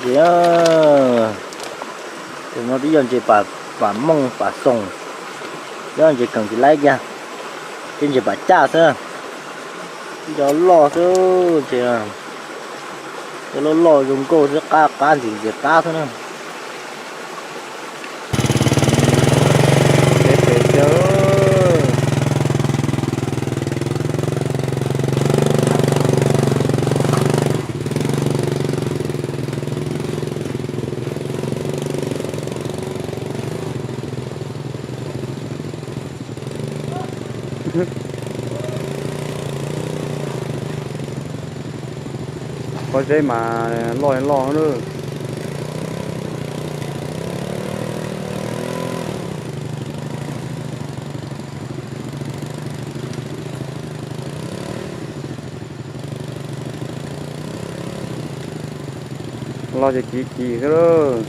Ces, ces no twb yog ntses pam mooj pam xoom, twb yog ntses keem tsis laib kiag, twb ntses pam caj xwb, twb cov loj xwb ces, cov loj loj zoo nkauj xwb, qab qab ntxim ntxim qab xwb na. Pob zeb mas loj loj na. Los ces kiv kiv xwb lauj.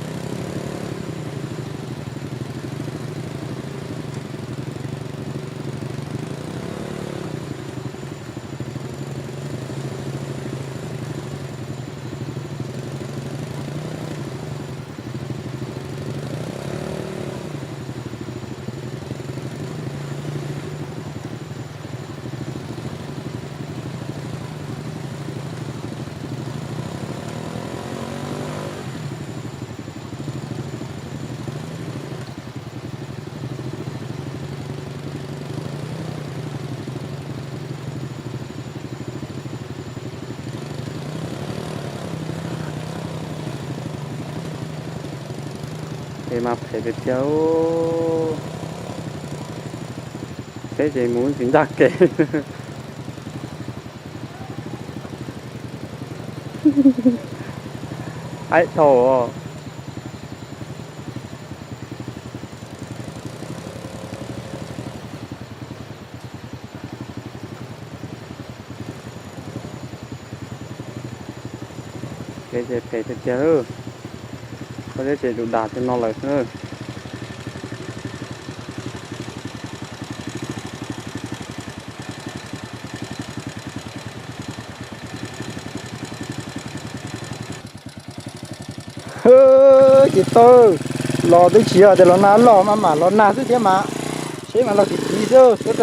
Es mas phem tiag tiag. Teb ces mus tsis ncaj kev. Aib dhau. Kev ces phem tiag tiag lawm. Pob zeb ces dum dag tiag no lawm xwb. Ces tau, los twb tsis yog tias los nag loj mas mam los nag xwb thiab mas, seb mas los kiv kiv xwb. Twb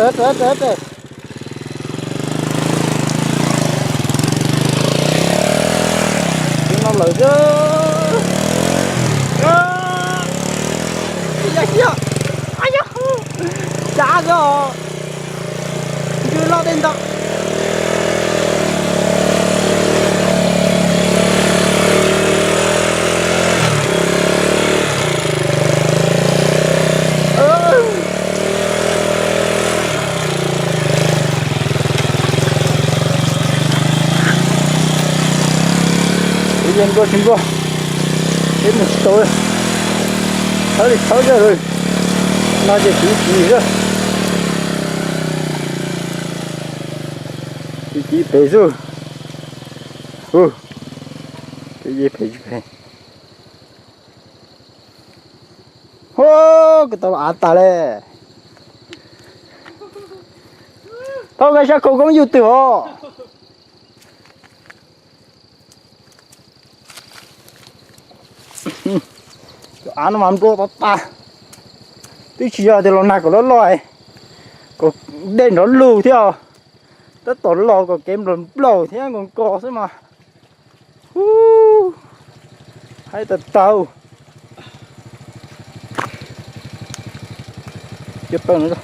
no lawm xwb. Yog xyov, a yog, cav xwb os. Ntsws loj tej ntawd. Tsis nplua tsis nplua, peb mus tsis tau, thawb li thawb zog lawm. No ces kiv kiv xwb, kiv kiv pem xwb. Hu, pem yeej phem tsis phem. Hu, kuv tau av tas li. Thaub nqa sab khau koob yug twg os. Cov av no mas nplua tas tas. Twb tsis yog tias los nag kom loj loj, kom dej nrov lug thiab os. Tab tom los kom kev nplaum nplaum thiab nkaus nkaus xwb mas. Hu, haib tas tau. Cov pawg no,